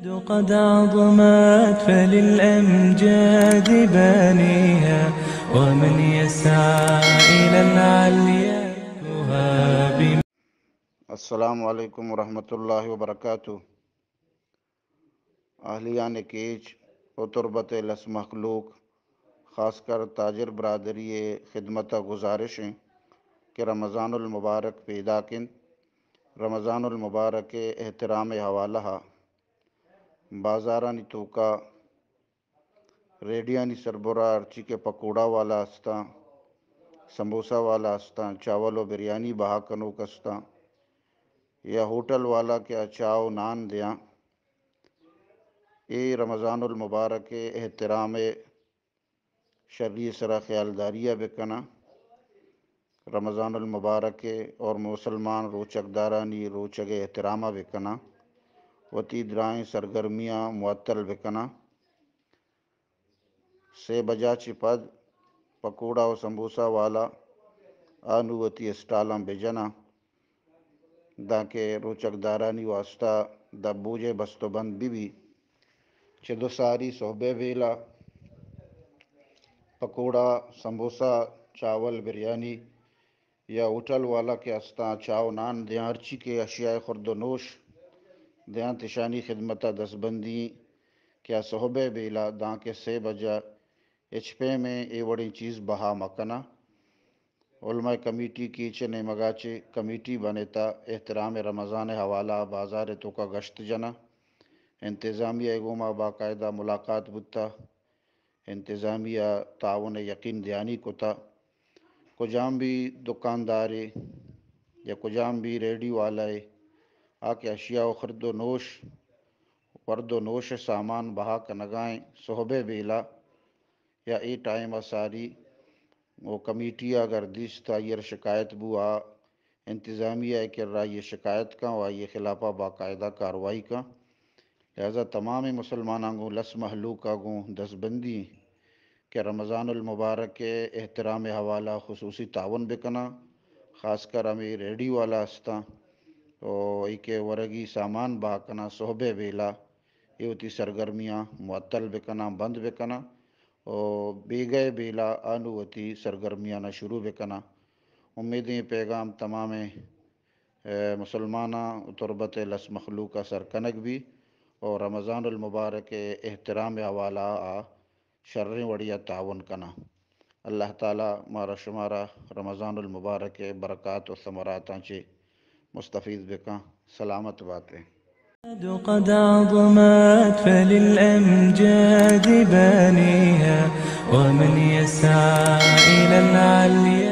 قد عظمت فللأمجاد بانيها، ومن يسعى إلى العليا يهاب. السلام علیکم ورحمۃ اللہ وبرکاتہ۔ اہلیان کیچ و تربت لس مخلوق، خاص کر تاجر برادری خدمت گزارش ہیں کہ رمضان المبارک پیداک انت۔ رمضان المبارک احترام حوالہ بازارانی توکا ریڈیانی سربرا ہرچی کہ پکوڑا والا استاں، سموسہ والا استاں، چاول و بریانی بہا کنوک استاں، یا ہوٹل والا کہ آ چاہ و نان دیاں، اے رمضان المبارک احترام شری سرا خیالداری ء بکناں۔ رمضان المبارک ء اور مسلمان روچگدارانی روچگ ء احترام ء بکناں۔ وتی درائیں سرگرمیاں معطل بکناں۔ سے بجا چہ پد پکوڑا و سموسہ والا آ نوں وتی اسٹالاں بجناں۔ دانکہ روچگدارانی واسطہ داں بوجھ ء بست و بند بہ بی۔ چہ دو ساری سہب ء بیلا پکوڑا، سموسہ، چاول، بریانی یا ہوٹل والا کہ استاں، چاہ و نان دیاں، ہرچی کہ اشیاء خرد و نوش دیاں، تشانی خدمت ء دستبندی کہ آ سہب ء بیلا دانکہ سے بجہ ہچ پیمیں اے وڑیں چیز بہا مکناں۔ علماء کمیٹی کیچ ء نیمگا چہ کمیٹی بنتہ، احترام رمضان ء حوالہ بازار ء توکا گشت جناں۔ انتظامیہ ء گوما باقاعدہ ملاقات بوتہ، انتظامیہ تعاون ء یقین دہانی کتہ۔ کجام بھی دکاندارے یا کجام بھی ریڈی والائے آ کہ اشیاء و خرد و نوش، ورد و نوش ء سامان بہا کنگائیں سہب ء بیلا یا اے ٹائم ء ساری و کمیٹی ء اگر دیست آئی ء را شکایت بو، آ انتظامیہ ء کرا آئی ء شکایت کن و آئی ء خلاف ء باقاعدہ کاروائی کن۔ لہذا تمام مسلماناں گوں لس مہلوک ء گوں دزبندی کہ رمضان المبارک ء احترام ء حوالہ خصوصی تعاون بکناں، خاص کر ہمے ریڈی والا استاں و ای کہ ورگی سامان بہا کناں سہب ء بیلا، اے وتی سرگرمیاں معطل بکناں، بند بکناں و بیگہ ء بیلا آ نوں وتی سرگرمیاں شروع بکناں۔ امیدیں پیغام تمامیں، اے، مسلماناں و تربت ء لس مخلوق ء سر کنگ بی و رمضان المبارک ء احترام ء حوالہ آ شریں وڑی ء تعاون کناں۔ اللہ تعالی مارا شمارا رمضان المبارک ء برکات و ثمراتاں چہ مستفید بکن۔ سلامت باتیں۔ قد عظمت فللأمجاد بانيها، ومن يسعى إلى العليا